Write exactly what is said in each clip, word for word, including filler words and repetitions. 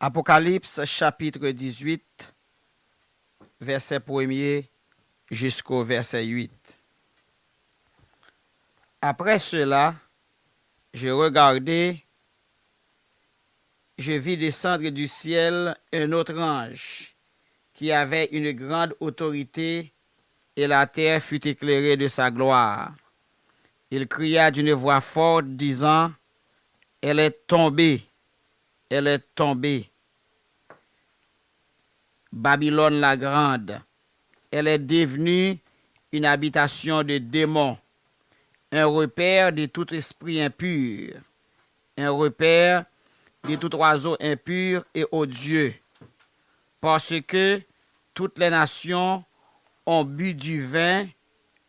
Apocalypse chapitre dix-huit, verset premier jusqu'au verset huit. Après cela, je regardai, je vis descendre du ciel un autre ange qui avait une grande autorité, et la terre fut éclairée de sa gloire. Il cria d'une voix forte, disant, elle est tombée, elle est tombée, Babylone la grande. Elle est devenue une habitation de démons, un repère de tout esprit impur, un repère de tout oiseau impur et odieux, parce que toutes les nations ont bu du vin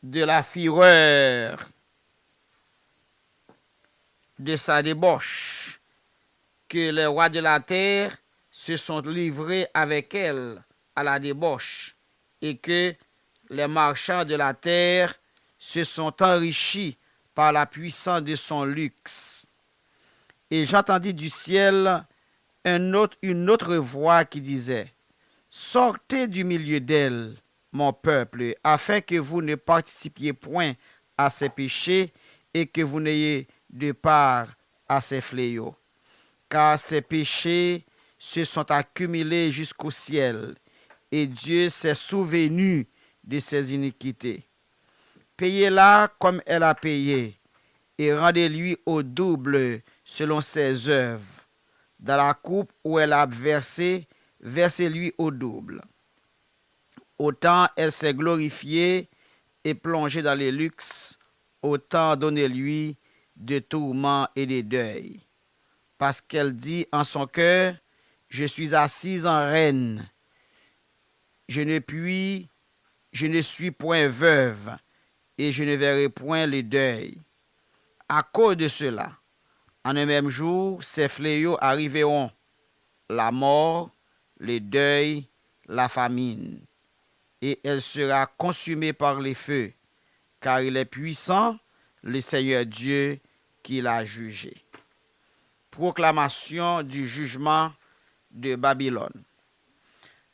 de la fureur de sa débauche, que les rois de la terre se sont livrés avec elle à la débauche, et que les marchands de la terre se sont enrichis par la puissance de son luxe. Et j'entendis du ciel un autre, une autre voix qui disait, sortez du milieu d'elle, mon peuple, afin que vous ne participiez point à ses péchés et que vous n'ayez de part à ses fléaux. Car ses péchés se sont accumulés jusqu'au ciel, et Dieu s'est souvenu de ses iniquités. Payez-la comme elle a payé, et rendez-lui au double selon ses œuvres. Dans la coupe où elle a versé, versez-lui au double. Autant elle s'est glorifiée et plongée dans le luxe, autant donnez-lui de tourments et de deuil. Parce qu'elle dit en son cœur, je suis assise en reine, je ne puis, je ne suis point veuve, et je ne verrai point le deuil. À cause de cela, en un même jour, ces fléaux arriveront, la mort, le deuil, la famine, et elle sera consumée par le feu, car il est puissant, le Seigneur Dieu, qui l'a jugée. Proclamation du jugement de Babylone.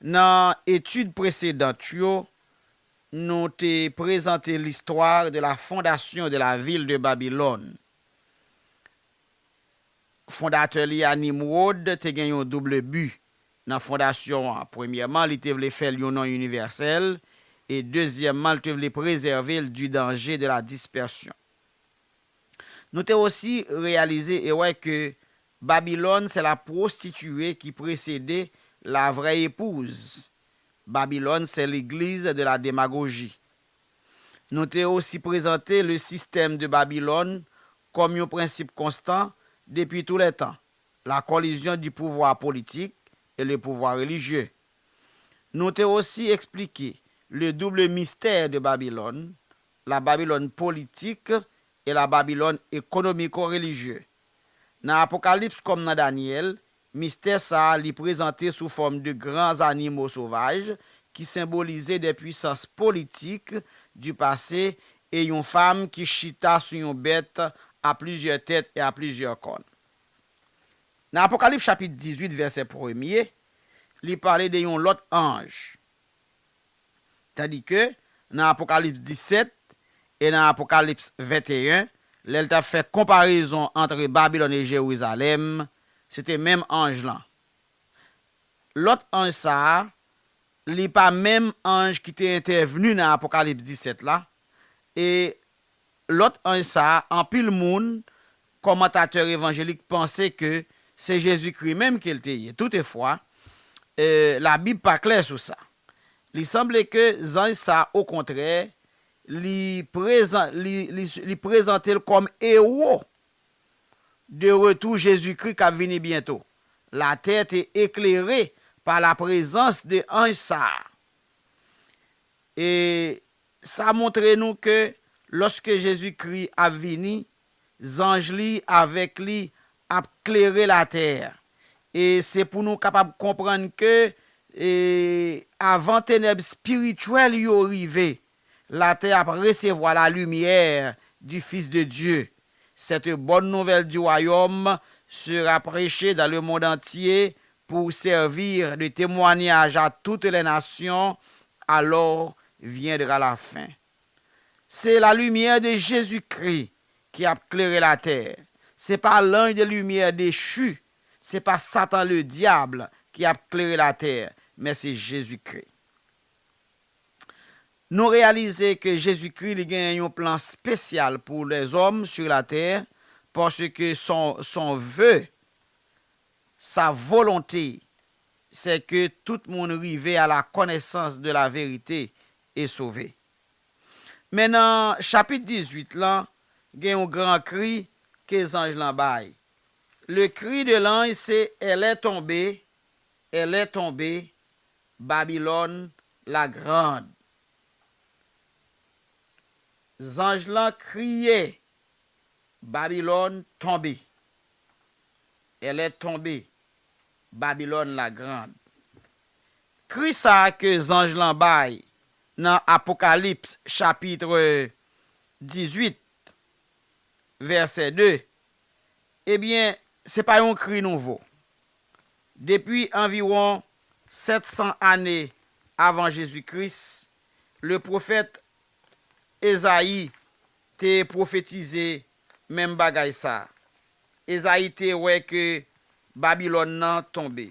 Nan etid presedan yo, nou te prezante l'histoire de la fondation de la ville de Babylone. Fondatè li a, Nimrod, te gen yon double bi nan fondasyon an. Premyèman, li te vle fè l yon non inivèsèl, e dezyèmman, li te vle prezève l du danger de la dispersion. Nou te osi reyalize e wè ke Babylone, c'est la prostituée qui précédait la vraie épouse. Babylone, c'est l'église de la démagogie. Nou te osi prezante le système de Babylone kòm yon prensip konstan depi tou lè tan, la collision du pouvoir politique et le pouvoir religieux. Nou te osi eksplike le double mystère de Babylone, la Babylone politique et la Babylone économico-religieux. Nan Apokalips kòm nan Danyèl, mistè sa a li prezante sou fòm de gran zanimo sovaj ki senbolize de pwisans politik du pase e yon fanm ki chita sou yon bèt a plizyè tèt e a plizyè kòn. Nan Apokalips chapit dizuit, vèsè premye, li pale de yon lòt anj. Tandike nan Apokalips disèt e nan Apokalips venteyen, lè l t ap fè konparezon ant Babilòn e Jerizalèm, se te menm anj lan. Lòt anj sa a, li pa menm anj ki te entèvni nan Apokalips disèt la, e lòt anj sa a, anpil moun, kòmantatè evanjelik, panse ke se Jezikri menm ke l te ye. Toutefwa, e, Labib pa klè sou sa. Li sanble ke zanj sa a, okontrè, li prezan-, li, li, li prezante l kòm ewo de retou Jezikri k ap vini byento. Latè te eklere pa la prezans de anj sa a. E sa montre nou ke lòske Jezikri ap vini, zanj li avèk li ap klere latè. E se pou nou kapab konprann ke, e, avan tenèb espirityèl yo rive, latè ap resevwa la lumière du Fils de Dieu. Cette bonne nouvelle du royaume sera prêchée dans le monde entier pour servir de témoignage à toutes les nations, alors viendra la fin. Se la limyè de Jezikri ki ap klere latè. Se pa lanj de limyè dechi, se pa Satan Ledyab ki ap klere latè, men se Jezikri. Nou reyalize ke Jezikri li gen yon plan spesyal pou lèzòm sur la terre, paske son, son vœu, sa volonte, se ke tout moun rive à la connaissance de la vérité et sauvé. Men nan chapit dizuit lan, gen yon gran kri ke zanj lan bay. Le cri de l'ange, c'est: Elle est tombée, elle est tombée, Babylone la grande. Zanj lan kriye: Babilòn tonbe. Elle est tombée, Babylone la grande. Kri sa a ke zanj lan bay nan Apokalips chapit dizuit, vèsè de, ebyen, se pa yon kri nouvo. Depi anviwon sèt san ane avan Jezi Kris, le pwofèt Ezayi te pwofetize menm bagay sa a. Ezayi te wè ke Babilòn nan tonbe.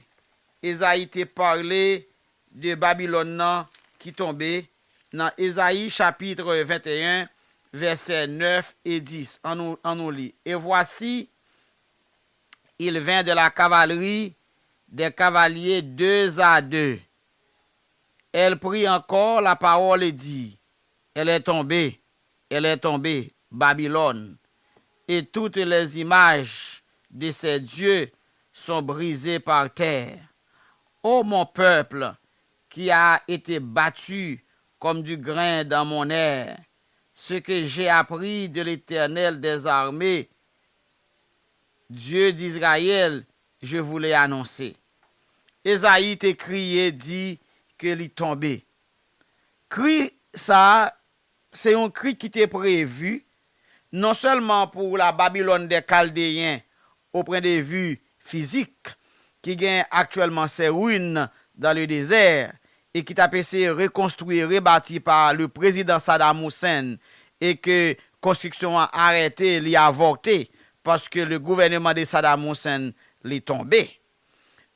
Ezayi te pale de Babilòn nan ki tonbe nan Ezayi chapit venteyen, vèsè nèf e dis. An nou, an nou li. Et voici, il vint de la cavalerie, des cavaliers deux à deux. Elle prit encore la parole et dit: Elle est tombée, elle est tombée, Babylone, et toutes les images de ses dieux sont brisées par terre. Ô mon peuple, qui a été battu comme du grain dans mon aire, ce que j'ai appris de l'Éternel des armées, Dieu d'Israël, je vous l'ai annoncé. Ezayi te kriye di ke li tonbe. Kri sa a, se yon kri ki te previ non sèlman pou la Babylone des Chaldéens au point de vue physique, ki gen aktyèlman ses ruines dans le désert, e ki t ap eseye rekonstwi, rebati pa le président Saddam Hussein, e ke konstriksyon an arete, li avòte, paske le gouvèneman de Saddam Hussein li tonbe.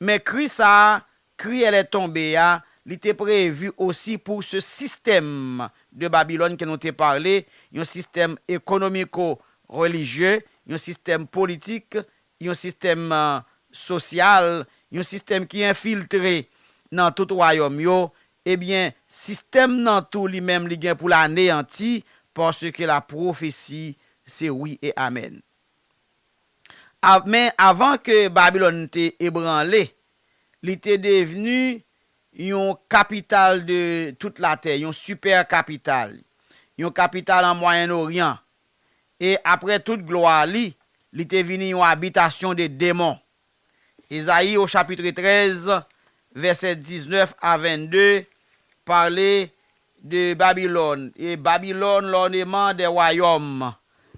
Men kri sa a, kri elle est tombée a, li te previ osi pou se sistèm de Babilòn ke nou te pale, yon sistèm ekonomiko-relijye, yon sistèm politik, yon sistèm, euh, sosyal, yon sistèm ki enfiltre nan tout wayòm yo, ebyen, sistèm nan tou li menm li gen pou l aneyanti, paske la pwofesi se wi e amèn. A-, men avan ke Babilòn te ebranle, li te devni yon kapital de tout latè, yon sipè kapital, yon kapital an Mwayen Oryan. E apre tout glwa li, li te vini yon abitasyon de demon. Ezayi, au chapitre treize, versets dix-neuf à vingt-deux, parle de Babylone. Et Babylone, l'ornement des royaumes,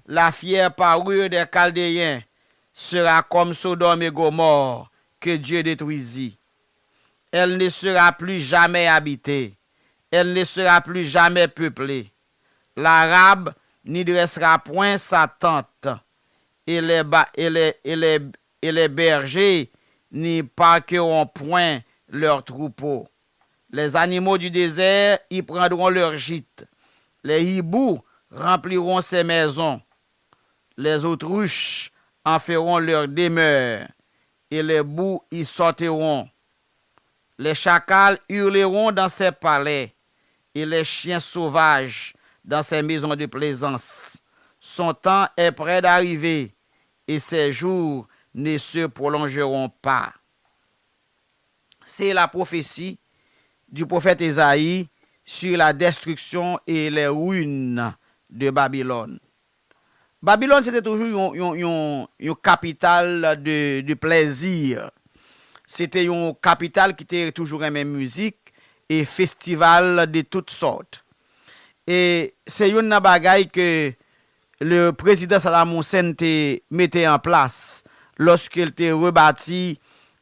la fière parure des Chaldéens, sera comme Sodome et Gomorrhe que Dieu détruisit. Elle ne sera plus jamais habitée. Elle ne sera plus jamais peuplée. L'Arabe n'y dressera point sa tente, et les, ba- et les, et les, et les bergers n'y parqueront point leurs troupeaux. Les animaux du désert y prendront leur gîte. Les hiboux rempliront ses maisons. Les autruches en feront leur demeure, et les boucs y sauteront. Les chacals hurleront dans ses palais, et les chiens sauvages dans ses maisons de plaisance. Son temps est près d'arriver, et ses jours ne se prolongeront pas. C'est la prophétie du prophète Ésaïe sur la destruction et les ruines de Babylone. Babilòn se te toujou yon, yon, yon, yon kapital de, de plèzi. Se te yon kapital ki te toujou renmen mizik e festival de tout sòt. E se youn nan bagay ke le prezidan Saddam Hussein te mete an plas lòske l te rebati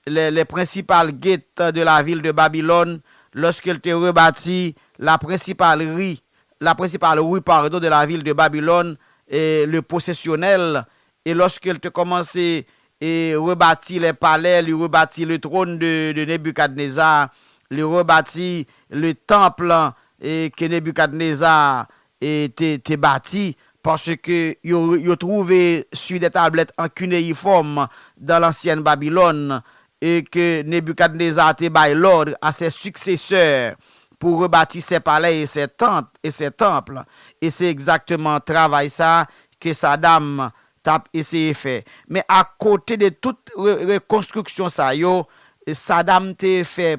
les, les principales gates de la ville de Babylone, lorsqu'il te rebâtit la principale rue, la principale rue, pardon, de la ville de Babylone, et le processionnel, et lorsqu'il te commençait et rebâtit les palais, li rebâtit le trône de, de Nebuchadnezzar, li rebâtit le temple et que Nebuchadnezzar et te, te bâti, paske yo, yo trouvé sur des tablettes en cunéiforme dans l'ancienne Babylone, et que Nebuchadnezzar te bay l'ordre à ses successeurs pour rebâtir ses palais et ses tentes et ses temples. Et c'est exactement travay sa ke Saddam t ap eseye fè. Men akote de tout re-, rekonstriksyon sa yo, Saddam te fè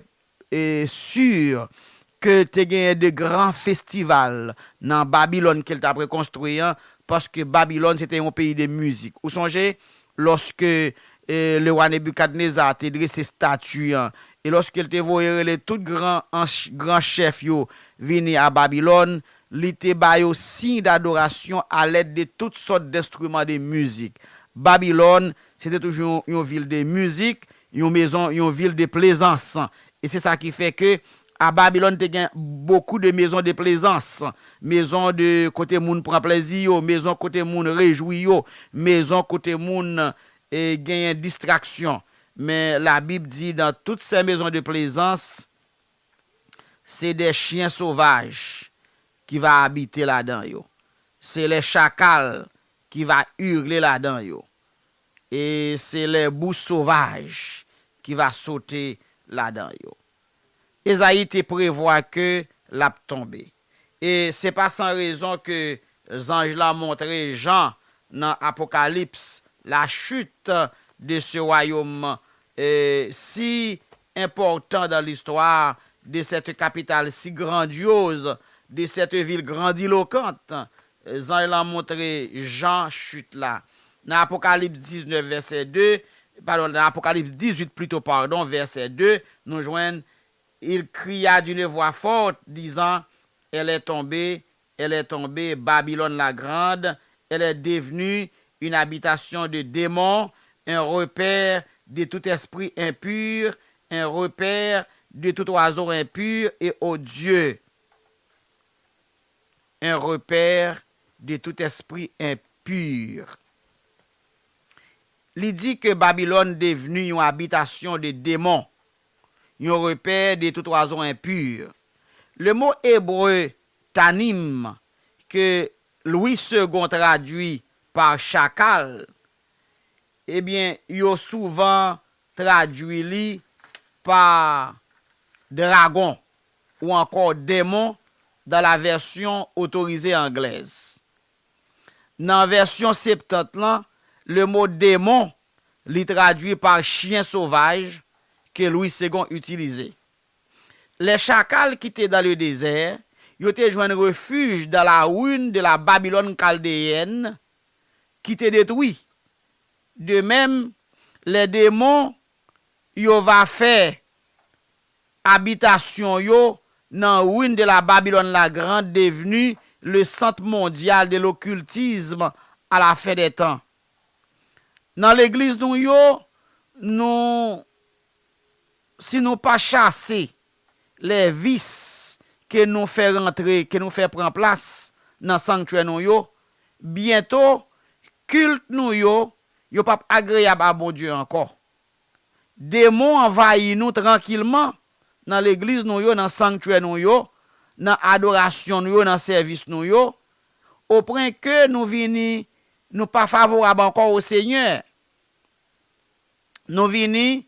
e, si ke te genyen de gran festival nan Babilòn ke l t ap rekonstwi an, paske Babilòn se te yon peyi de mizik. Ou sonje, lòske, e, lewa Nebikadneza te drese stati an, e lòske l te voye rele tout gran, anch-, gran chèf yo vini a Babilòn, li te ba yo siy dadorasyon alèd de tout sòt denstriman de mizik. Babilòn, se te toujou yon, yon vil de mizik, yon mezon, yon vil de plezans. E se sa ki fè ke a Babilòn te gen beaucoup de maisons de plaisance, mezon de kote moun pran plezi yo, mezon kote moun rejwi yo, mezon kote moun, e, genyen distraksyon. Men Labib di, dans toutes ces maisons de plaisance, c'est des chiens sauvages qui va habiter ladan yo. C'est les chakals qui va hurler ladan yo. Et c'est les boucs sauvages qui va sauter ladan yo. Ezayi te prevwa ke l ap tonbe. E se pa san rezon ke zanj lan montre Jan nan Apokalips la chute de ce royaume, euh, si important dans l'histoire, de cette capitale si grandiose, de cette ville grandiloquente. Zanj lan montre Jan chit la. Nan Apokalips diznèf vèsè de, padon, nan Apokalips dizuit plito, padon, vèsè de, nou jwenn, il cria d'une voix forte, disant, elle est tombée, elle est tombée, Babylone la grande, elle est devenue une habitation de démons, un repère de tout esprit impur, un repère de tout oiseau impur et odieux, un repère de tout esprit impur. Li di ke Babilòn devni yon abitasyon de demon, yon repè de tout oiseau impur. Le mo ebre tanim, ke Louis Segond tradui pa chakal, ebyen, yo souvan tradui li pa dragon ou ankò démon dans la version autorisée anglaise. Nan vèsyon Septant lan, le mo démon, li tradui pa chien sauvage ke Louis Segond itilize. Les chakals qui étaient dans le désert, yo te jwenn refij dans la ruine de la Babylone chaldéenne qui te détruit. De même, les démons, yo va fè abitasyon yo nan ruine de la Babylone la Grande, devenue le centre mondial de l'occultisme à la fin des temps. Nan legliz nou yo, nou, si nou pa chase les vices ke nou fè rantre, ke nou fè pran plas nan sanktyè nou yo, byento, kilt nou yo, yo p ap agreyab a Bondye ankò. Demon anvayi nou trankilman nan legliz nou yo, nan sanktyè nou yo, nan adorasyon nou yo, nan sèvis nou yo, opwen ke nou vini, nou pa favorab ankò o Senyè. Nou vini,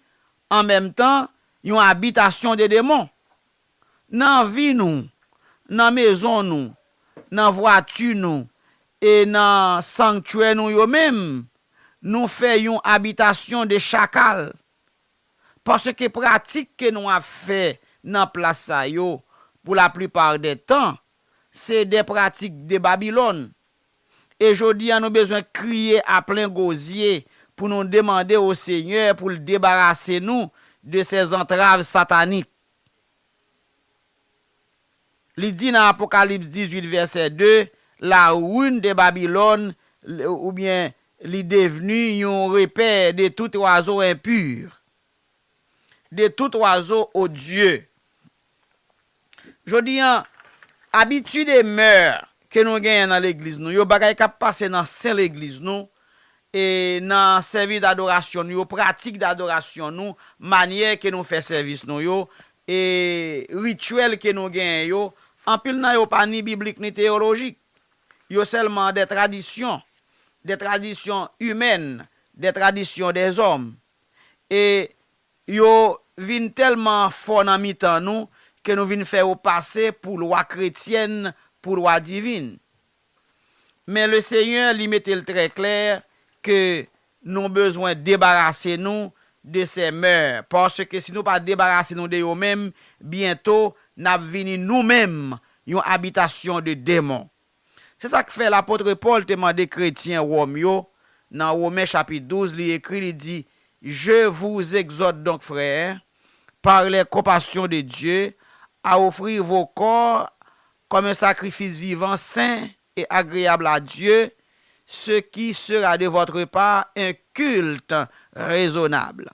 an menm tan, yon abitasyon de demon. Nan vi nou, nan mezon nou, nan vwati nou, e nan sanktyè nou yo menm, nou fè yon abitasyon de chakal. Paske pratik ke nou ap fè nan plas sa yo, pou laplipa dè tan, se de pratik de Babilòn. E jodi a, nou bezwen kriye a plen gwo zye pou nou demande o Senyè pou l debarase nou de ces entraves sataniques. Li di nan Apokalips dizuit vèsè de, la ruine de Babylone, oubyen li devni yon repè de tout oiseau impur. de tout oiseau, ô Dieu. Jodi an, abitid e mè ke nou genyen nan legliz nou yo, bagay k ap pase nan sen legliz nou, e nan sèvis dadorasyon nou yo, pratik dadorasyon nou, manyè ke nou fè sèvis nou yo, e rityèl ke nou genyen yo, anpil nan yo pa ni biblik ni teyolojik. Yo sèlman de tradisyon, de tradisyon imèn, de tradisyon dèzòm. E yo vin tèlman fò nan mitan nou ke nou vin fè yo pase pou lwa kretyèn, pou lwa divin. Men Lesenyè, li mete l trè klè ke nou bezwen debarase nou de sè mè, paske si nou pa debarase nou de yo menm, byento n ap vini nou menm yon abitasyon de demon. Se sa k fè lapot Pòl te mande kretyen Wòm yo, nan Women chapit douz, li ekri, li di, Je vous exhorte donc, frères, par les compassions de Dieu, à offrir vos corps comme un sacrifice vivant, saint et agréable à Dieu, ce qui sera de votre part un culte raisonnable.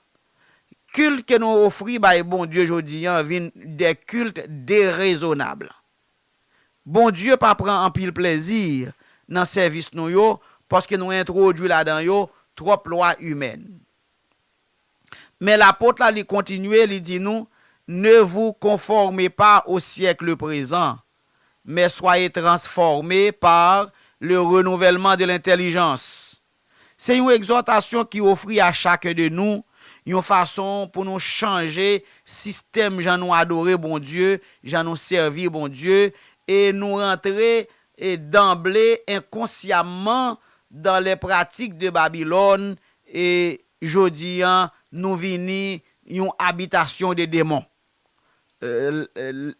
Kilt ke nou ofri bay Bondye jodi an vin de kilt derezonab. Bondye pa pran anpil plezi nan sèvis nou yo, paske nou entwodui ladan yo twòp lwa imèn. Men lapot la, li kontinye, li di nou, Ne vous conformez pas au siècle présent, mais soyez transformés par le renouvellement de l'intelligence. Se yon egzòtasyon ki ofri a chaken de nou yon fason pou nou chanje sistèm jan nou adore Bondye, jan nou sèvi Bondye, e nou rantre, e, danble, enkonsyamman, dans les pratiques de Babylone, e jodi an, nou vini yon abitasyon de demon. Euh,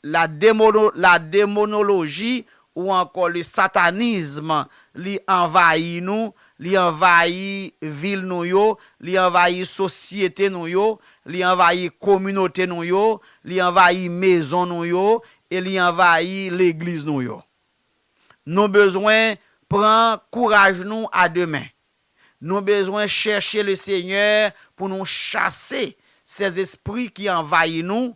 la demono-, la démonologie ou encore le satanisme, li anvayi nou, li anvayi vil nou yo, li anvayi sosyete nou yo, li anvayi kominote nou yo, li anvayi mezon nou yo, e li anvayi legliz nou yo. Nou bezwen pran kouraj nou a de men. Nou bezwen chèche Lesenyè pou nou chase sèzespri ki anvayi nou,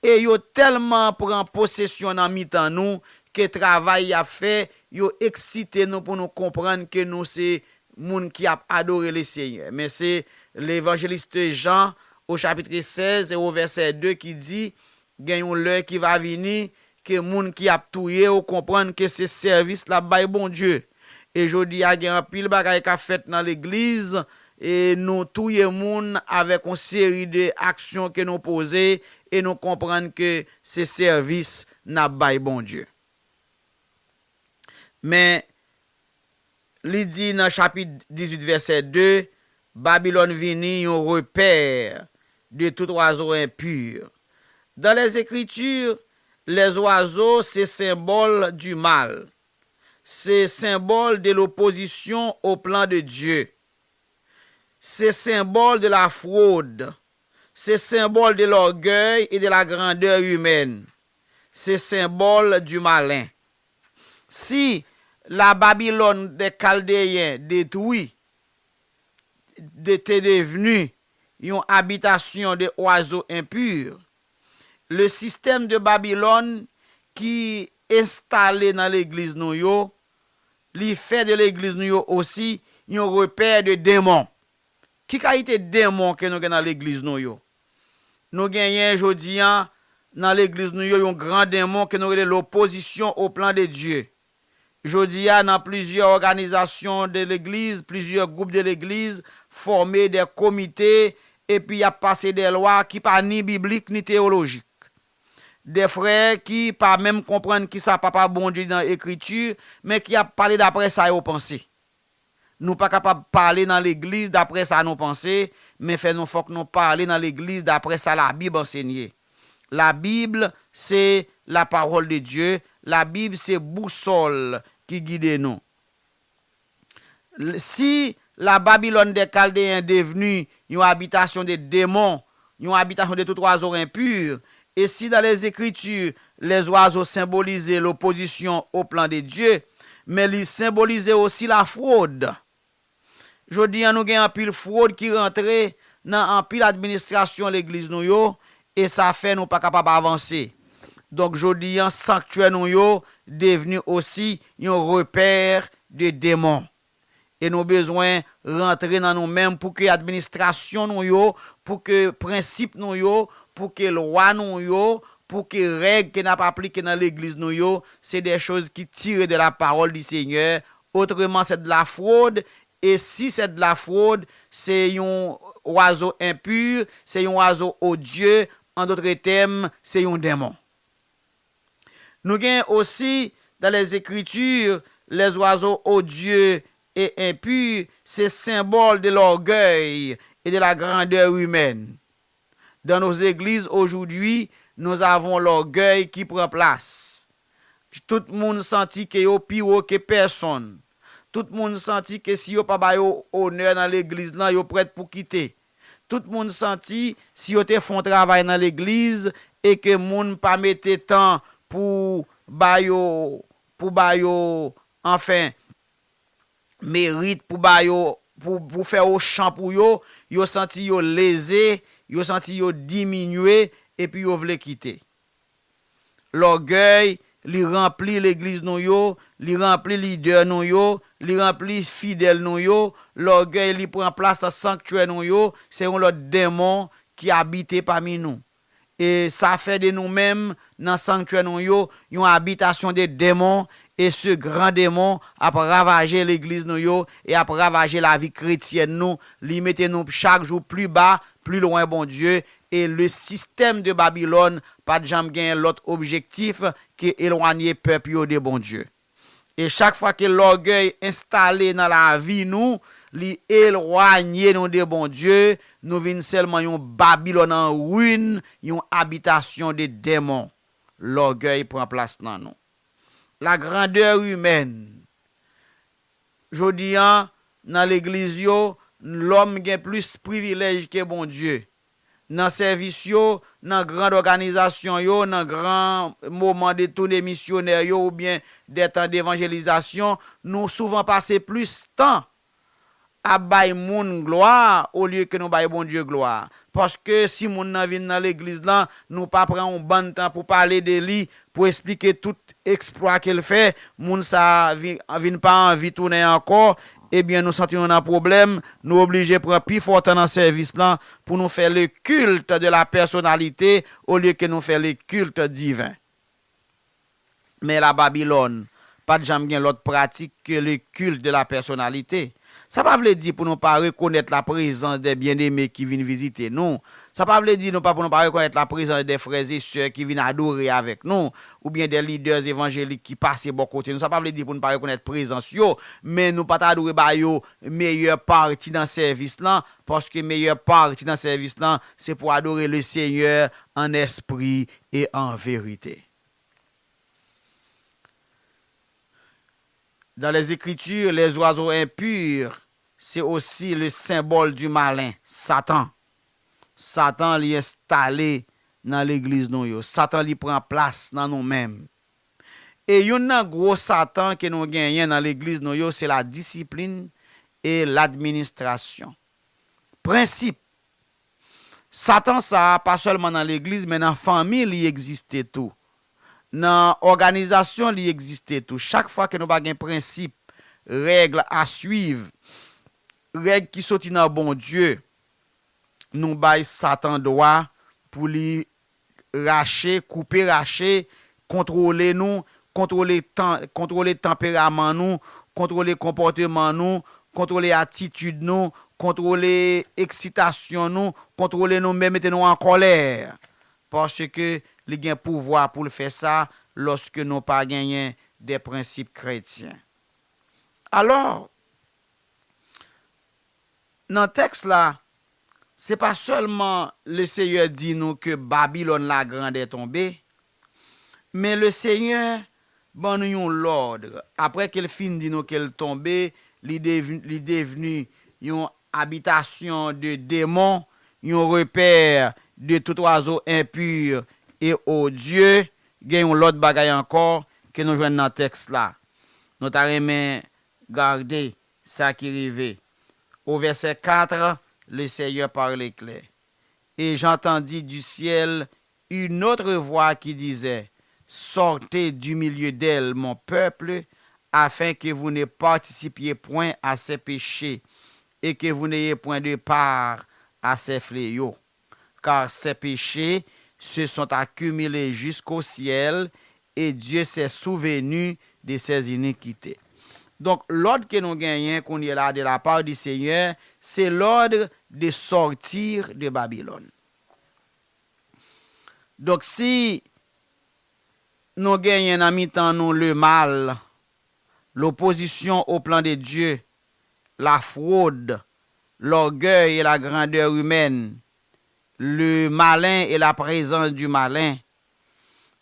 e yo tèlman pran posesyon nan mitan nou ke travay y ap fè, yo eksite nou pou nou konprann ke nou se moun ki ap adore Lesenyè. Men se levanjelis Jan, o chapitre sèz e o vèsè de ki di, Gen yon lè ki va vini ke moun ki ap touye w konprann ke se sèvis l ap bay Bondye. E jodi a, gen anpil bagay k ap fèt nan legliz, e nou touye moun avèk yon seri de aksyon ke nou poze, e nou konprann ke se sèvis n ap bay Bondye. Men, li di nan chapit dizuit, vèsè de, Babilòn vini yon repè de tout oiseau impur. Dans les Écritures, les oiseaux, se senbòl du mal. Se senbòl de l'opposition au plan de Dieu. Se senbòl de la fraude. Se senbòl de l'orgueil et de la grandeur humaine. Se senbòl du malin. Si la Babylone des Chaldéens détruit de, te devni yon abitasyon de oiseaux impurs, le système de Babylone ki enstale nan legliz nou yo, li fè de legliz nou yo osi yon repè de demon. Ki kalite demon ke nou gen nan legliz nou yo? Nou genyen jodi a nan legliz nou yo yon gran demon ke nou rele l'opposition au plan de Dieu. Jodi a, nan plizyè òganizasyon de legliz, plizyè gwoup de legliz fòme de komite, epi y ap pase de lwa ki pa ni biblik ni teyolojik. De frè ki pa menm konprann kisa Papa Bondye di nan Ekriti, men ki ap pale daprè sa yo panse. Nou pa kapab pale nan legliz daprè sa nou panse, men fè nou, fòk nou pale nan legliz daprè sa Labib ansenye. La Bible, c'est la parole de Dieu. La Bible, c'est boussole ki gide nou. L-, si la Babylone des Chaldéens devni yon abitasyon de demon, yon abitasyon de tout oiseau impur, e si dans les Écritures, les oiseaux symbolisaient l'opposition au plan de Dieu, men li senbolize osi la fraude. Jodi a, nou gen anpil frod ki rantre nan anpil administrasyon legliz nou yo, e sa fè nou pa kapab avanse. Donk, jodi an, sanktyè nou yo devni osi yon repè de demon. E nou bezwen rantre nan nou menm pou ke administrasyon nou yo, pou ke prensip nou yo, pou ke lwa nou yo, pou ke règ ke n ap aplike nan legliz nou yo, se de choz ki tire de la parole du Seigneur. Otreman, c'est de la fraude. E si c'est de la fraude, se yon wazo enpi, se yon wazo odye, an dotre tèm, se yon demon. Nou gen osi, dans les Écritures, les oiseaux odieux et impurs, c'est symbole de l'orgueil et de la grandeur humaine. Dans nos églises aujourd'hui, nous avons l'orgueil qui prend place. Tout moun santi ke yo pi wo ke pèsonn. Tout moun santi ke si yo pa ba yo onè nan legliz lan, yo prèt pou kite. Tout moun santi, si yo te fè yon travay nan legliz e ke moun pa mete tan pou ba yo, pou ba yo, anfen, merit, pou ba yo, pou, pou fè ochan pou yo, yo santi yo leze, yo santi yo diminye, epi yo vle kite. Lògèy, li ranpli legliz nou yo, li ranpli lidè nou yo, li ranpli fidèl nou yo. Lògèy, li pran plas nan sanktyè nou yo. Se yon lòt demon ki abite pami nou. E sa fè de nou menm, nan sanktyè nou yo, yon abitasyon de demon, e se gran demon ap ravaje legliz nou yo, e ap ravaje lavi kretyèn nou. Li mete nou chak jou pli ba, pli lwen Bondye, e le sistèm de Babilòn pa t janm gen lòt objektif ke elwanye pèp yo de Bondye. E chak fwa ke lògèy enstale nan lavi nou, li elwanye nou de Bondye, nou vin sèlman yon Babilòn an ruin, yon abitasyon de demon. Lògèy pran plas nan nou. La grandeur humaine. Jodi an, nan legliz yo, lòm gen plis privilèj ke Bondye. Nan sèvis yo, nan gran òganizasyon yo, nan gran moman de toune misyonè yo oubyen de tan devanjelizasyon, nou souvan pase plis tan ap bay moun glwa olye ke nou bay Bondye glwa. Paske si moun nan vin nan legliz lan, nou pa pran yon bann tan pou pale de li, pou esplike tout eksplwa ke l fè, moun sa a vi-, vin pa anvi tounen ankò, ebyen nou santi nou nan pwoblèm, nou oblije pran pi fò tan nan sèvis lan pou nou fè le culte de la personnalité olye ke nou fè le culte divin. Men la Babilòn pa t janm gen lòt pratik ke le culte de la personnalité. Sa pa vle di pou nou pa rekonèt la prezans de byeneme ki vin vizite nou. Sa pa vle di nou pa, pou nou pa rekonèt la prezans de frè e sè ki vin adore avèk nou, oubyen de lidè evanjelik ki pase bò kote nou. Sa pa vle di pou nou pa rekonèt prezans yo, men nou pa ta dwe ba yo meyè pati nan sèvis lan, paske meyè pati nan sèvis lan, se pou adore le Seigneur en esprit et en vérité. Dans les Écritures, les oiseaux impurs, c'est aussi le symbole du malin, Satan. Satan li enstale nan legliz nou yo. Satan li pran plas nan nou menm. E youn nan gwo Satan ke nou genyen nan legliz nou yo, se la disiplin e ladministrasyon. Prensip. Satan sa a pa sèlman nan legliz, men nan fanmi li egziste tou. Nan òganizasyon li egziste tou. Chak fwa ke nou pa gen prensip, règ a swiv, règ ki soti nan Bondye, nou bay Satan dwa pou li rache, koupe rache, kontwole nou, kontwole tan-, kontwole tanperaman nou, kontwole konpòteman nou, kontwole atitid nou, kontwole eksitasyon nou, kontwole nou, men mete nou an kòlè. Paske li gen pouvwa pou l fè sa lòske nou pa genyen de prensip kretyen. Alò, nan tèks la, se pa sèlman Leseyè di nou ke Babilòn la grandè tonbe, men Leseyè ban nou yon lòd. Apre ke l fin di nou ke l tonbe, li dev-, li devni yon abitasyon de demon, yon repè de tout oiseau impur et odieux. Gen yon lòt bagay ankò ke nou jwenn nan tèks la. Nou ta renmen gade sa ki rive. Au verset quatre, le Seigneur parle clair. Et j'entendis du ciel une autre voix qui disait, Sortez du milieu d'elle, mon peuple, afin que vous ne participiez point à ses péchés, et que vous n'ayez point de part à ses fléaux. Car ses péchés se sont accumulés jusqu'au ciel, et Dieu s'est souvenu de ses iniquités. Donk, lòd ke nou genyen kounye la de la part du Seigneur, c'est l'ordre de sortir de Babylone. Donk, si nou genyen nan mitan nou le mal, l'opposition au plan de Dieu, la fraude, l'orgueil et la grandeur humaine, le malin et la présence du malin.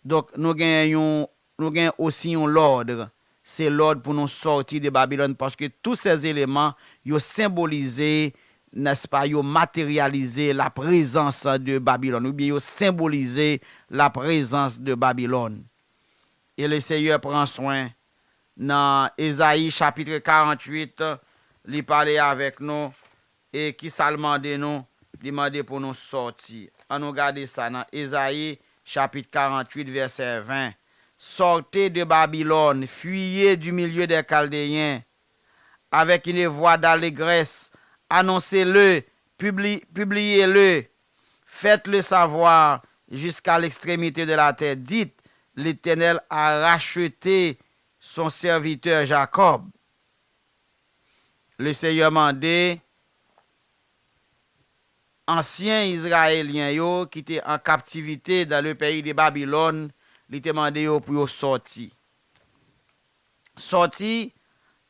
Donk, nou gen yon, nou gen osi yon lòd. Se lòd pou nou sòti de Babilòn, paske tout ces éléments, yo senbolize, n'est-ce pas, yo materyalize la présence de Babylone, oubyen yo senbolize la présence de Babylone. E le Seyè pran swen nan Ezayi chapit karanntuit, li pale avèk nou, e kisa l mande nou? Li mande pou nou sòti. Ann nou gade sa nan Ezayi chapit karanntuit, vèsè ven. Sortez de Babylone, fuyez du milieu des Chaldéens, avec une voix d'allégresse, annoncez-le, publi-, publiez-le, faites-le savoir jusqu'à l'extrémité de la terre. Dites, L'Éternel a racheté son serviteur Jacob. Le Seyè mande ansyen Izrayelyen yo ki te an kaptivite dans le pays de Babylone, li te mande yo pou yo sòti. Sortez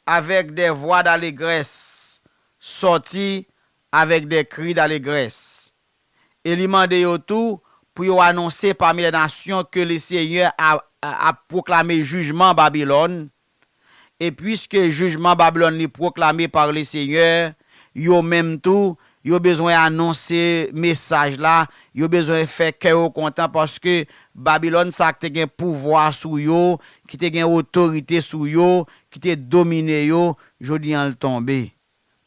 avec des voix d'allégresse, sortez avec des cris d'allégresse. E li mande yo tou pou yo anonse parmi les nations que le Seigneur a, a, a pwoklame jijman Babilòn. E piske jijman Babilòn li pwoklame par le Seigneur, yo menm tou, yo bezwen anonse mesaj la, yo bezwen fè kè yo kontan, paske Babilòn sa ki te gen pouvwa sou yo, ki te gen otorite sou yo, ki te domine yo, jodi an l tonbe.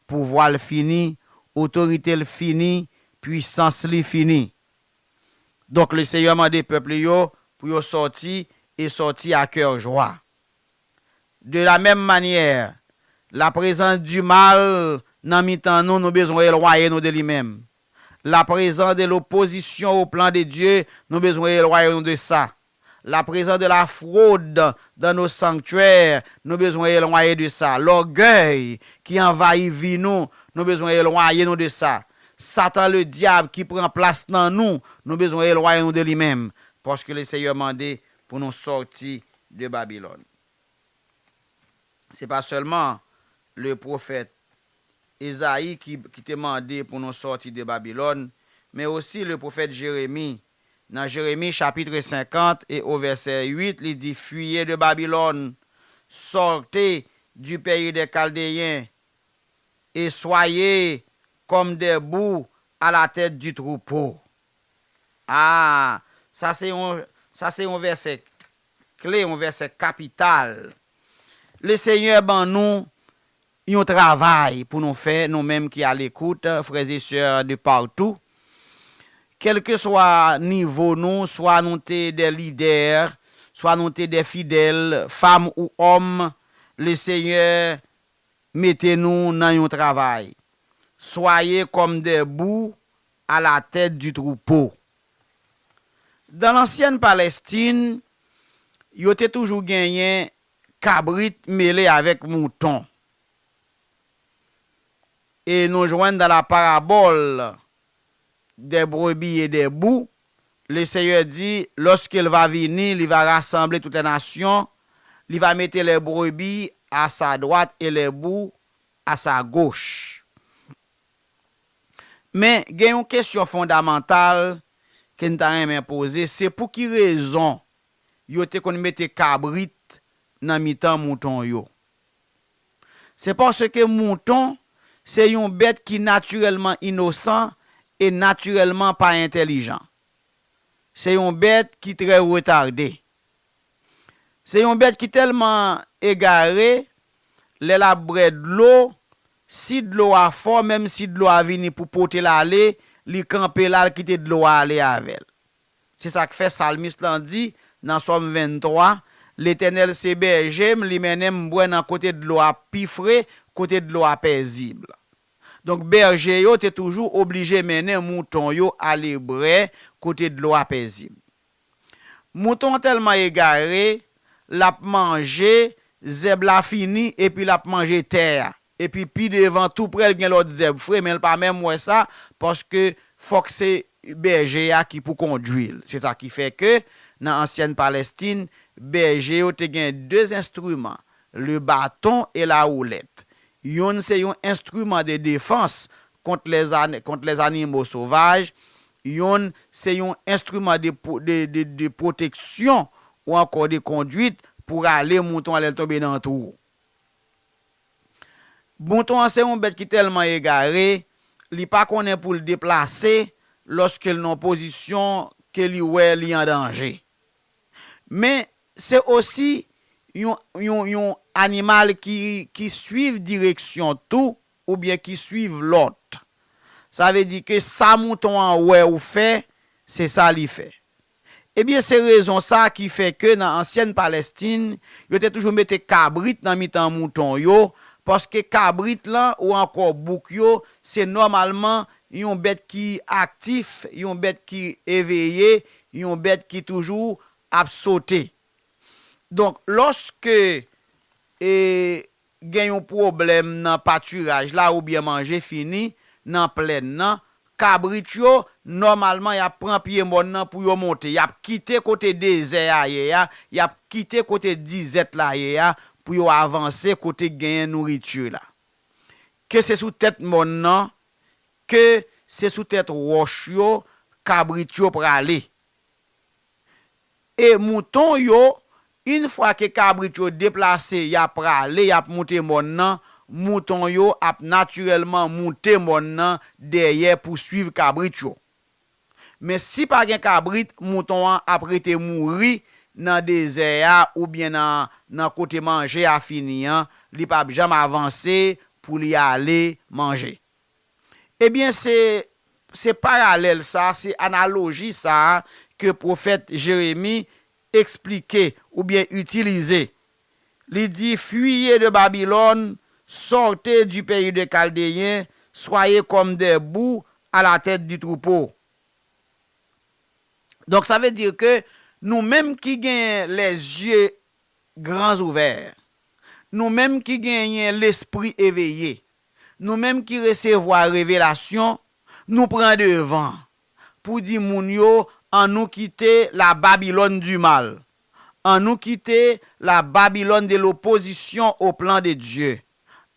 Pouvwa l fini, otorite l fini, pwisans li fini. Donk, le Seyè mande pèp li yo pou yo sòti e sòti a kè jwa. De la menm manyè, la prezans di mal nan mitan nou, nou bezwen elwaye nou de li menm. La prezans de lopozisyon o plan de Dye, nou bezwen elwaye nou de sa. La prezans de la frod dan nos sanktyè, nou bezwen elwaye de sa. Lògèy ki anvayi vi nou, nou bezwen elwaye nou de sa. Satan le dyab ki pran plas nan nou, nou bezwen elwaye nou de li menm. Paske le Seyè mande pou nou sòti de Babilòn. Se pa sèlman le pwofèt Ezayi ki, ki te mande pou nou sòti de Babilòn, men osi le pwofèt Jeremi. Nan Jeremi chapit senkant e o vèsè uit, li di, Fuyez de Babylone, sortez du pays des Chaldéens, et soyez comme des boucs à la tête du troupeau. Ah, sa se yon, sa se yon vèsè kle, yon vèsè kapital. Le Seyè ban nou yon travay pou nou fè, nou menm ki alekout, frè e sè de patou. Kèlkeswa nivo nou, swa nou te de lidè, swa nou te de fidèl, fanm ou òm, le Seyè mete nou nan yon travay. Soyez comme des boucs à la tête du troupeau. Dan lansyèn Palestin, yo te toujou genyen kabrit mele avèk mouton. E nou jwenn dans la parabole des brebis et des boucs, le Seyè di, lorsqu'il va venir, li va rassembler toutes les nations, li va mete les brebis à sa droite et les boucs à sa gauche. Men, gen yon kesyon fondamantal ke n ta renmen poze, se pou ki rezon yo te konn mete kabrit nan mitan mouton yo? Se paske mouton se yon bèt ki natirèlman inosan e natirèlman pa entèlijan. Se yon bèt ki trè retade. Se yon bèt ki tèlman egare, lè l ap bwè dlo, si dlo a fò, menm si dlo a vini pou pote l ale, li kanpe la, l kite dlo a ale avè l. Se sa k fè salmis lan di nan Sòm venntwa, Letènèl se bèje m, li mennen m bwè nan kote dlo a pi fre, kote dlo a pezib. Donk, bèje yo te toujou oblije mennen mouton yo ale bwè kote dlo a pezib. Mouton an tèlman egare, l ap manje, zèb la fini, epi l ap manje tè a. Epi pi devan, tou prè, l gen lòt zèb fre, men l pa menm wè sa, paske fòk se bèje a ki pou kondui l. Se sa ki fè ke, nan ansyèn Palestin, bèje yo te gen de enstriman, le bâton et la houlette. Youn se yon enstriman de defans kont lèzan-, kont lèzanimo sovaj, youn se yon enstriman de, pwo-, de, de, de pwoteksyon ou ankò de kondwit pou rale mouton an lè l tonbe nan twou. Mouton an se yon bèt ki tèlman egare, li pa konnen pou l deplase lòske l nan pozisyon ke li wè li an danje. Men, se osi yon, yon, yon animal ki, ki swiv direksyon tou, oubyen ki swiv lòt. Sa vle di ke sa mouton an wè ou fè, se sa li fè. Ebyen, se rezon sa ki fè ke nan ansyèn Palestin, yo te toujou mete kabrit nan mitan mouton yo, paske kabrit lan ou ankò bouk yo, se nòmalman yon bèt ki aktif, yon bèt ki eveye, yon bèt ki toujou ap sote. Donk, lòske, e, gen yon pwoblèm nan patiraj la oubyen manje fini nan plèn nan, kabrit yo, nòmalman, y ap pran pye mòn nan pou yo monte. Y ap kite kote dezè a ye a, y ap kite kote dizèt la ye a, pou yo avanse kote genyen nouriti la. Ke se sou tèt mòn nan, ke se sou tèt wòch yo, kabrit yo prale. E mouton yo, yon fwa ke kabrit yo deplase, y ap prale, y ap moute mòn nan, mouton yo ap natirèlman moute mòn nan dèyè pou swiv kabrit yo. Men si pa gen kabrit, mouton an ap rete mouri nan dezè a oubyen nan, nan kote manje a fini an, li p ap janm avanse pou li ale manje. Ebyen, se, se paralèl sa, se analoji sa ke pwofèt Jeremi eksplike oubyen itilize. Li di, fuyez de Babylone, sortez du pays des Chaldéens, soyez comme des boucs à la tête du troupeau. Donk, sa vle di ke nou menm ki gen les yeux grands ouverts, nou menm ki genyen lespri eveye, nou menm ki resevwa revelasyon, nou pran devan pou di moun yo, annou kite la Babylone du mal. Annou kite la Babylone de l'opposition au plan de Dieu.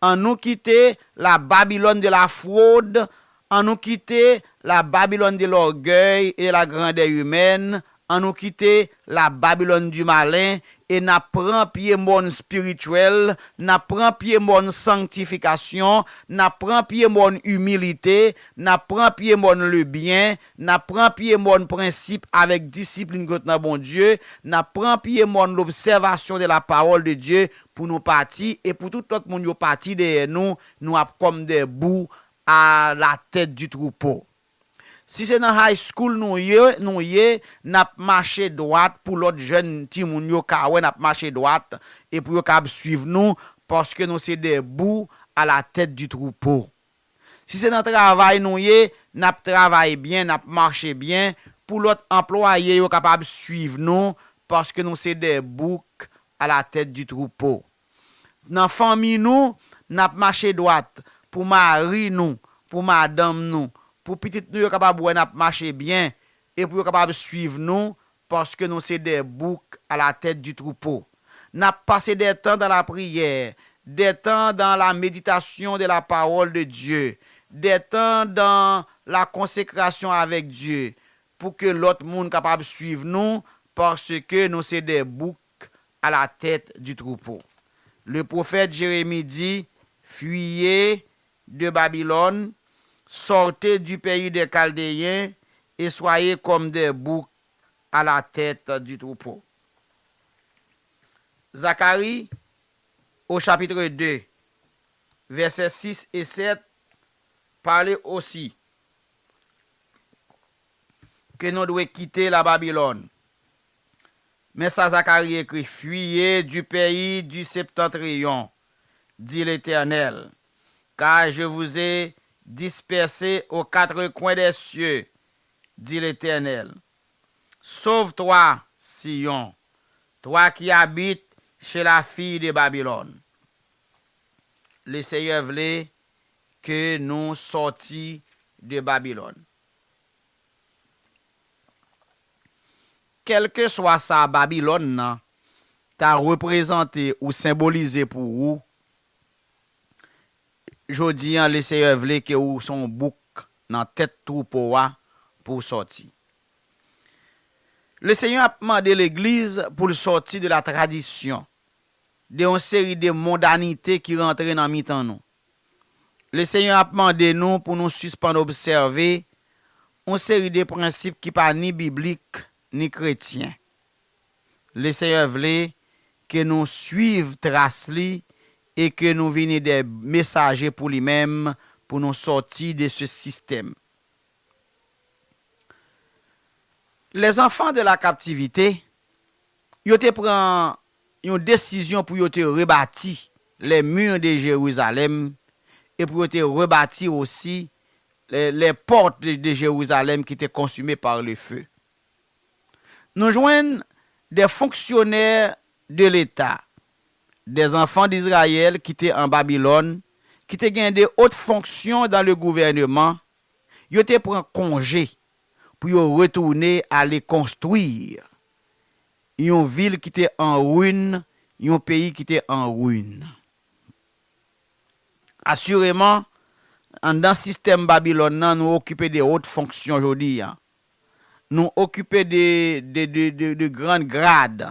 Annou kite la Babylone de la fraude. Annou kite la Babylone de l'orgueil et de la grandeur humaine. Annou kite la Babylone du malin. E n ap pran pye mòn espirityèl, n ap pran pye mòn sanktifikasyon, n ap pran pye mòn imilite, n ap pran pye mòn le byen, n ap pran pye mòn prensip avèk disiplin ki sot nan Bondye, n ap pran pye mòn l'observation de la parole de Dieu pou nou pati e pou tout lòt moun yo pati dèyè nou, nou ap comme des boucs à la tête du troupeau. Si se nan high school nou ye, nou ye, n ap mache dwat pou lòt jèn timoun yo ka wè n ap mache dwat e pou yo kab swiv nou, paske nou se des boucs à la tête du troupeau. Si se nan travay nou ye, n ap travay byen, n ap mache byen, pou lòt anplwaye yo kapab swiv nou, paske nou se des boucs à la tête du troupeau. Nan fanmi nou, n ap mache dwat pou mari nou, pou madanm nou, pou pitit nou yo kapab wè n ap mache byen e pou yo kapab swiv nou, paske nou se des boucs à la tête du troupeau. N ap pase des temps dans la prière, des temps dans la méditation de la parole de Dieu, des temps dans la consécration avec Dieu, pou ke lòt moun kapab swiv nou, paske nou se des boucs à la tête du troupeau. Le prophète Jérémie dit, fuyez de Babylone, sortez du pays des Chaldéens et soyez comme des boucs à la tête du troupeau. Zacharie, au chapitre deux, versets six et sept, parle aussi. ke nou dwe kite la Babilòn. Men sa Zakari ekri, Fuyez du pays du septentrion, dit l'Éternel, car je vous ai dispersés aux quatre coins des cieux, dit l'Éternel. Sauve-toi, Sion, toi qui habites chez la fille de Babylone. Le Seigneur vle ke nou sòti de Babilòn. Kèlkeswa sa Babilòn nan ta reprezante ou senbolize pou ou, jodi an, Leseyè vle ke ou se yon bouk nan tèt twoupo a pou w sòti. Leseyè ap mande legliz pou l sòti de la tradisyon, de yon seri de mondanite ki rantre nan mitan nou. Leseyè ap mande nou pou nou sispann obsève yon seri de prensip ki pa ni biblik, ni kretyen. Leseyè vle ke nou swiv tras li e ke nou vini de mesaje pou li menm, pou nou sòti de se sistèm. Les enfants de la captivité, yo te pran yon desizyon pou yo te rebati les murs de Jérusalem e pou yo te rebati osi les, les portes de, de Jérusalem qui étaient consumées par le feu. Nou jwenn des fonctionnaires de l'État, des enfants d'Israël ki te an Babilòn, ki te gen de hautes fonctions dans le gouvernement, yo te pran konje pou yo retounen ale konstwi yon vil ki te an rin, yon peyi ki te an rin. Asireman, anndan sistèm Babilòn nan, nou okipe de hautes fonctions jodi a. Nou okipe de, de, de, de, de grann grad.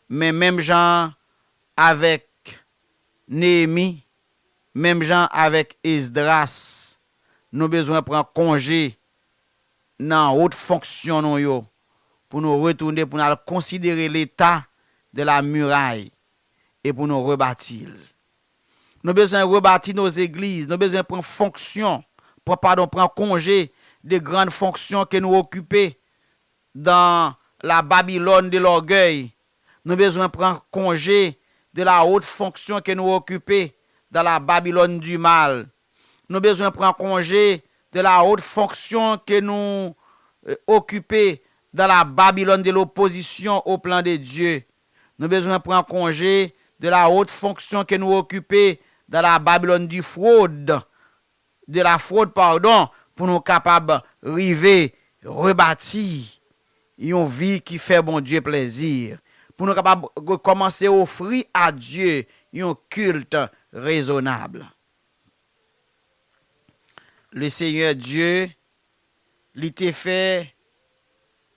Men menm jan avèk Neyemi, menm jan avèk Esdras, nou bezwen pran konje nan hautes fonctions nou yo, pou nou retounen, pou nou al konsidere l'état de la muraille e pou nou rebati l. Nou bezwen rebati nos églises, nou bezwen pran fonksyon, pran, padon, pran konje de grann fonksyon ke nou okipe dans la Babylone de l'orgueil. Nou bezwen pran konje de la haute fonction que nous occupons dans la Babylone du mal. Nou bezwen pran konje de la haute fonction que nous euh, occupons dans la Babylone de l'opposition au plan de Dieu. Nou bezwen pran konje de la haute fonction que nous occupons dans la Babylone du fraude, de la fraude, pardon, pou nou kapab rive rebati yon vi ki fè Bondye plèzi, pou nou kapab rekòmanse ofri a Dye yon kilt rezonab. Le Seigneur Dieu, li te fè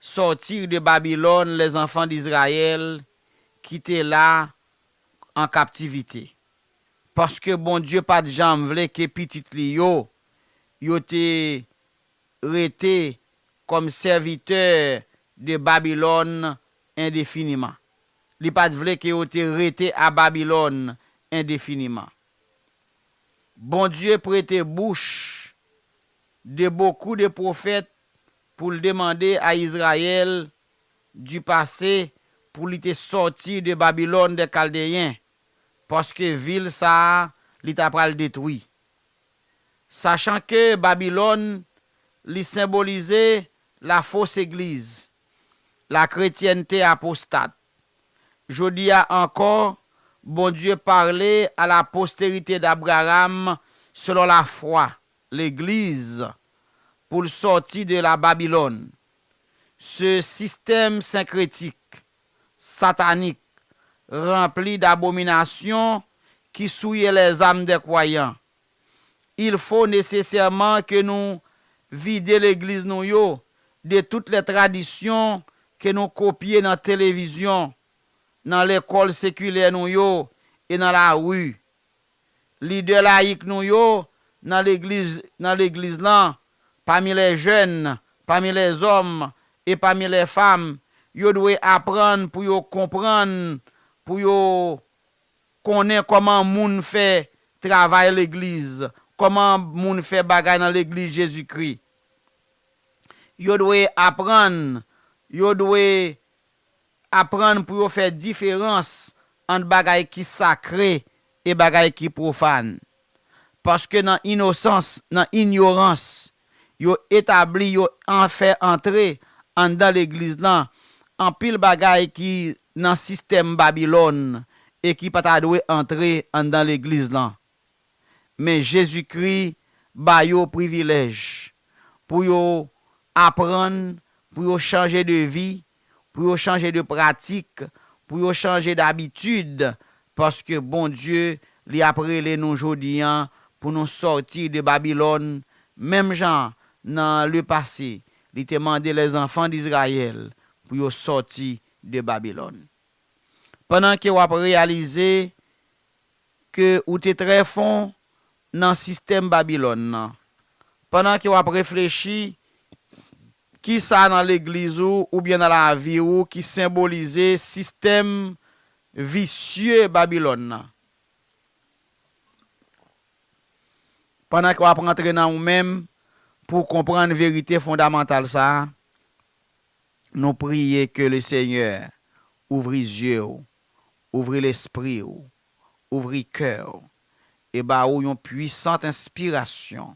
sortir de Babylone les enfants d'Israël qui étaient là en captivité. Paske Bondye pa t janm vle ke pitit li yo, yo te rete kòm sèvitè de Babilòn endefiniman. Li pa t vle ke yo te rete a Babilòn endefiniman. Bondye prete bouch de beaucoup de prophètes pou l demande a Izrayèl du passé pou li te sòti de Babilòn dè Kaldeyen, paske vil sa a, li ta pral detwi. Sachan ke Babilòn, li senbolize la fausse église, la chrétienté apostate. Jodi a ankò, Bondye pale a la postérité d'Abraham selon la foi, legliz, pou l sòti de la Babilòn. Se sistèm senkretik, satanik, ranpli d'abominasyon ki souye lèzam dè kwayan. Il faut nécessairement que nou vide legliz nou yo de toutes les traditions que nou kopye nan televizyon, nan lekòl sekilè nou yo e nan lari. Lidè layik nou yo nan legliz, nan legliz lan, pami lè jèn, pami lè zòm e pami lè fanm, yo dwe aprann pou yo konprann, pou yo konnen kòman moun fè travay legliz, kòman moun fè bagay nan legliz Jezikri. Yo dwe aprann, yo dwe aprann pou yo fè diferans ant bagay ki sakre e bagay ki pwofàn. Paske nan inosans, nan inyorans, yo etabli, yo an-, fè antre anndan legliz lan anpil bagay ki nan sistèm Babilòn e ki pa ta dwe antre anndan legliz lan. Men Jezikri ba yo privilèj pou yo aprann, pou yo chanje de vi, pou yo chanje de pratik, pou yo chanje dabitid, paske Bondye, li ap rele nou jodi an pou nou sòti de Babilòn, menm jan nan lepase, li te mande lèzanfan d Izrayèl pou yo sòti de Babilòn. Pandan ke w ap reyalize ke ou te trè fon nan sistèm Babilòn nan, pandan ke w ap reflechi, kisa nan legliz ou oubyen nan lavi ou ki senbolize sistèm visye Babilòn nan? Pandan ke w ap rantre nan ou menm pou w konprann verite fondamantal sa a, nou priye ke Lesenyè ouvri zye w, ouvri lespri w, ouvri kè w, e ba ou yon pwisant enspirasyon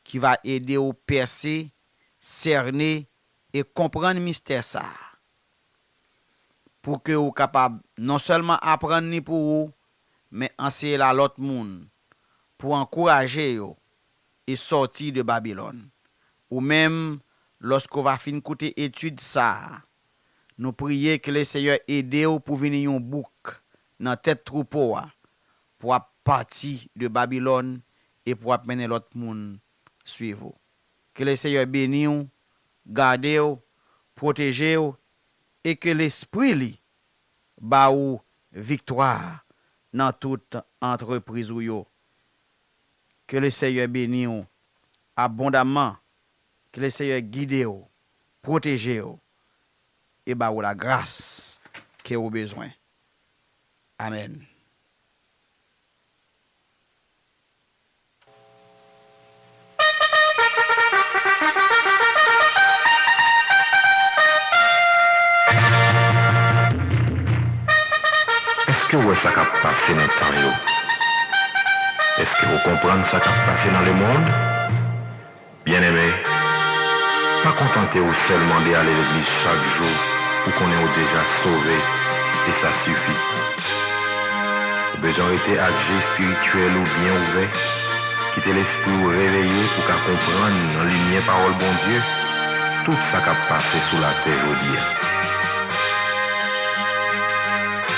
ki va ede w pèse, sène e konprann mistè sa a, pou ke ou kapab non sèlman aprann li pou ou, men anseye l a lòt moun, pou ankouraje yo e sòti de Babilòn. Ou menm, lòske w va fin koute etid sa a, nou priye ke Lesenyè ede w pou vini yon bouk nan tèt twoupo a, pou w ap pati de Babilòn e pou w ap mennen lòt moun swiv ou. Ke Lesenyè beni w, gade w, pwoteje w, e ke Lespri li ba ou viktwa nan tout antrepriz ou yo. Ke Lesenyè beni w abondamman. Ke Lesenyè gide w, pwoteje w, e ba ou lagras ke ou bezwen. Amèn. Èske w wè sa k ap pase nan tan yo? Èske w konprann sa k ap pase nan lemonn? Byeneme, pa kontante w sèlman de ale legliz chak jou pou konnen w deja sove, e sa sifi. Ou bezwen rete ak je espirityèl ou byen ouvè, kite lespri w reveye pou w ka konprann nan limyè pawòl Bondye tout sa k ap pase sou latè jodi a.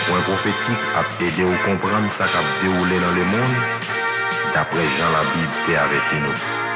Pwen pwofetik ap ede w konprann sa k ap dewoule nan lemonn, dapre jan Labib te avèti nou.